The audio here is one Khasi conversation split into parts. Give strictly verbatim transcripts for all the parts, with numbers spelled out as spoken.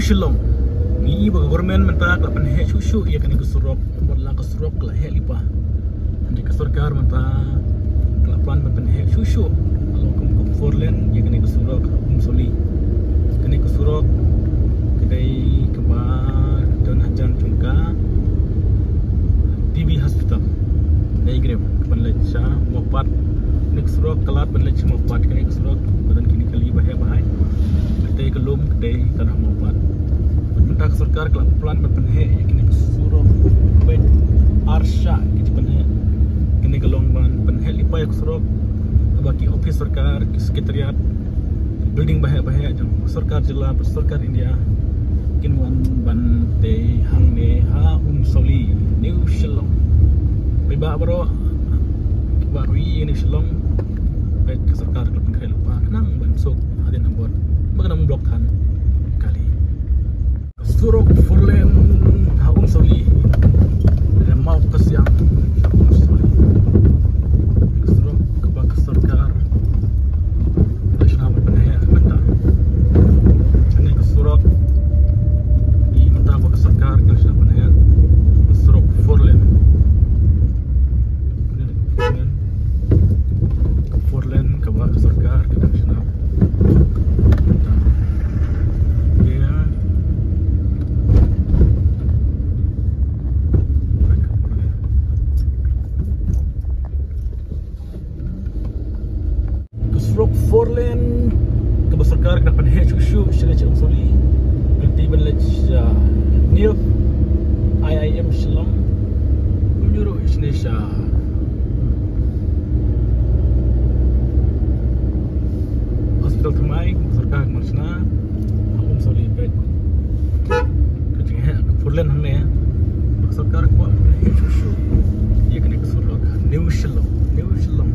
Shillong. Ngi i ba ka government mynta ka la pynheh shuh shuh ïa kane ka surok, bad la ka surok ka la heh lypa. Hynrei ka sorkar mynta ka la plan ban pynheh shuh shuh. Ka long kum, kum four lane ïa kane ka surok Umsawli. Kane ka surok ka dei kaba don hajan jong ka T B hospital. Dei grem ban leit sha Mawpat. Kane ka surok ka lad ban leit sha Mawpat. Kane ka surok ba don kine ki kali ba heh ba hai. Kata ka lum ka dei ka na Mawpat. Mynta ka sorkar ka la plan ban pynheh ïa kane ka surok. Peit ar shah ki pynheh. Kane ka long ban pynheh lypa ïa ka surok. Ba ki office sorkar, ki secretariat, building ba heh ba heh jong sorkar jylla bad sorkar India kin wan ban tei hangne ha Umsawli, New Shillong. Phi ba baroh kiba ri New Shillong, peit ka sorkar ka la pynkhreh lypa khnang ban suk hadien nambor ba kan ym block than kali. Surok four lane ha Umsawli. Eh, Mawkasiang ha Umsawli. Surok kaba ka sorkar ka shna ban pynheh mynta. Kane ka surok, i mynta ba ka sorkar ka shna ban pynheh. Surok four lane. Four lane kaba ka sorkar ka dang shna. Ka surok four lane kaba sorkar ka dang pynheh shuh shuh shane sha Umsawli. Ka dei ban leit sha NIOF, I I M Shillong. Kumjuh ruh shane sha hospital thymmai, sorkar ka shna ha Umsawli peit. Ka jingheh ka four lane hangne. Sorkar ka kwah heh shuh shuh ïa kane ka surok New Shillong, New Shillong.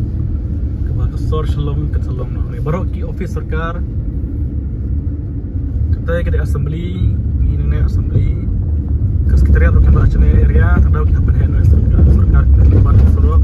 Kaba ka sor Shillong ka Shillong noh hangne. Baroh ki office sorkar. Kata ka dei assembly, ngi nangne assembly. Ka secretariat ruh ka ba shane area, ka dei ki hap pynheh noh sorkar, sorkar ka ban surok.